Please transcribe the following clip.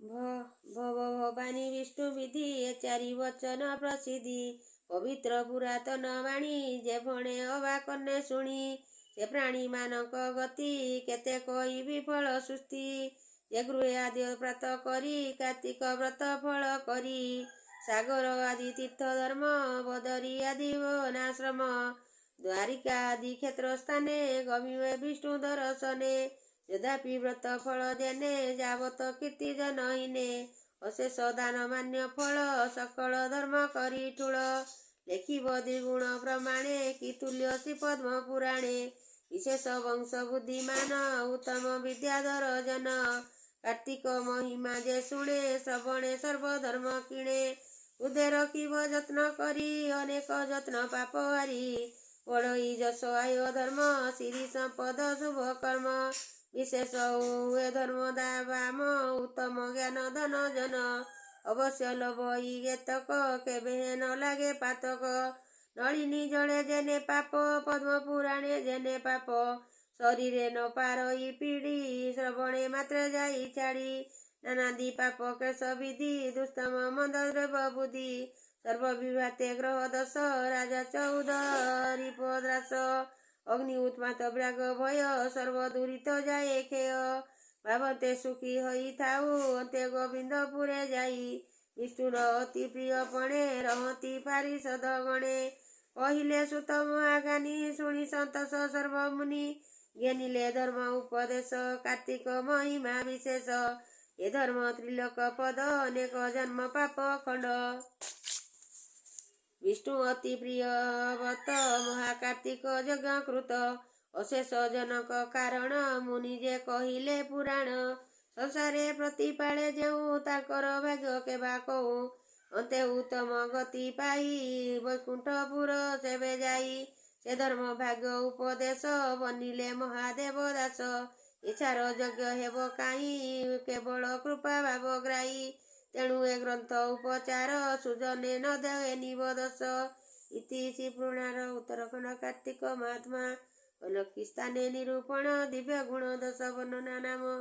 ଭବ ଭବାନୀ ବିଷ୍ଣୁ ବିଧି, ଏ ଚାରି ବଚନ ପ୍ରସିଦ୍ଧି। ପବିତ୍ର ପୁରାତନ ବାଣୀ, ଯେ ଭଣେ ଅବା କର୍ଣ୍ଣେ ଶୁଣି, ସେ ପ୍ରାଣୀମାନଙ୍କ ଗତି କେତେ କହିବି ଫଳ ସୁସ୍ଥି। ଯେ ଗୃହେ ଆଦି ବ୍ରତ କରି, କାର୍ତ୍ତିକ ବ୍ରତ ଫଳ କରି, ସାଗର ଆଦି ତୀର୍ଥ ଧର୍ମ, ବଦରୀ ଆଦି ବନାଶ୍ରମ, ଦ୍ୱାରିକା ଆଦି କ୍ଷେତ୍ର ସ୍ଥାନେ, ଗମିବେ ବିଷ୍ଣୁ ଦର୍ଶନେ। ଯଦାପି ବ୍ରତ ଫଳ ଯେନେ, ଯାବତ କୀର୍ତ୍ତି ଜନହୀନେ, ଅଶେଷ ଦାନ ମାନ୍ୟ ଫଳ, ସକଳ ଧର୍ମ କରି ଠୁଳ। ଲେଖିବ ଦ୍ୱିଗୁଣ ପ୍ରମାଣେ, କି ତୁଲ୍ୟ ଶ୍ରୀ ପଦ୍ମ ପୁରାଣେ। ବିଶେଷ ବଂଶ ବୁଦ୍ଧିମାନ, ଉତ୍ତମ ବିଦ୍ୟାଧର ଜନ, କାର୍ତ୍ତିକ ମହିମା ଯେ ଶୁଣେ, ଶ୍ରବଣେ ସର୍ବଧର୍ମ କିଣେ। ହୃଦେ ରଖିବ ଯତ୍ନ କରି, ଅନେକ ଯତ୍ନ ପାପ ହାରି, ବଡ଼ଇ ଯଶ ଆୟ ଧର୍ମ, ଶିରି ସମ୍ପଦ ଶୁଭ କର୍ମ। ବିଶେଷ ହୁଏ ଧର୍ମ ଦାବାମ, ଉତ୍ତମ ଜ୍ଞାନ ଧନ ଜନ, ଅବଶ୍ୟ ଲୋଭ କେତକ, କେବେ ନ ଲାଗେ ପାତକ। ନଳିନୀ ଜଳେ ଯେନେ ପାପ, ପଦ୍ମ ପୁରାଣେ ଯେନେ ପାପ, ଶରୀରେ ନ ପାରଇ ପିଡ଼ି, ଶ୍ରବଣେ ମାତ୍ର ଯାଇ ଛାଡ଼ି। ନାନାଦି ପାପ କେଶ ବିଧି, ଦୁସ୍ତମ ମନ୍ଦ ଦ୍ରବ୍ୟ ବୁଦ୍ଧି, ସର୍ବବିଭାତେ ଗ୍ରହ ଦଶ, ରାଜା 14 ରିପଦ୍ରାସ, ଅଗ୍ନି ଉତ୍ପାତ ବ୍ରାଗ ଭୟ, ସର୍ବ ଦୂରିତ ଯାଏ କ୍ଷୟ। ଭାବନ୍ତେ ସୁଖୀ ହୋଇଥାଉ, ଅନ୍ତେ ଗୋବିନ୍ଦପୁରେ ଯାଇ, ବିଷ୍ଣୁର ଅତି ପ୍ରିୟ ପଣେ, ରହନ୍ତି ପାରିଷଦ ଗଣେ। କହିଲେ ସୁତ ମହାଜ୍ଞାନୀ, ଶୁଣି ସନ୍ତୋଷ ସର୍ବମୁନି, ଘେନିଲେ ଧର୍ମ ଉପଦେଶ, କାର୍ତ୍ତିକ ମହିମା ବିଶେଷ। ଏ ଧର୍ମ ତ୍ରିଲୋକ ପଦ, ଅନେକ ଜନ୍ମ ପାପ ଖଣ୍ଡ। ବିଷ୍ଣୁ ଅତି ପ୍ରିୟ ବ୍ରତ, ମହାକାର୍ତ୍ତିକ ଯଜ୍ଞ କୃତ, ଅଶେଷ ଜନକ କାରଣ, ମୁନି ଯେ କହିଲେ ପୁରାଣ। ସଂସାରେ ପ୍ରତିପାଳେ ଯେଉଁ, ତାଙ୍କର ଭାଗ୍ୟ କେବା କହୁ। ଅନ୍ତେ ଉତ୍ତମ ଗତି ପାଇ, ବୈକୁଣ୍ଠପୁର ସେବେ ଯାଇ। ସେ ଧର୍ମ ଭାଗ୍ୟ ଉପଦେଶ, ବନିଲେ ମହାଦେବ ଦାସ। ଇଚ୍ଛାର ଯଜ୍ଞ ହେବ କାହିଁ, କେବଳ କୃପା ଭାବଗ୍ରାହୀ। ତେଣୁ ଏ ଗ୍ରନ୍ଥ ଉପଚାର, ସୁଜନେ ନ ଦେ ଦୋଷ। ଇତି ଶ୍ରୀ ପୁରାଣର ଉତ୍ତରଖଣ୍ଡ କାର୍ତ୍ତିକ ମହାତ୍ମା ଲକ୍ଷ୍ମୀ ସ୍ଥାନେ ନିରୂପଣ, ଦିବ୍ୟ ଗୁଣ ଦୋଷ ବର୍ଣ୍ଣନା ନାମ।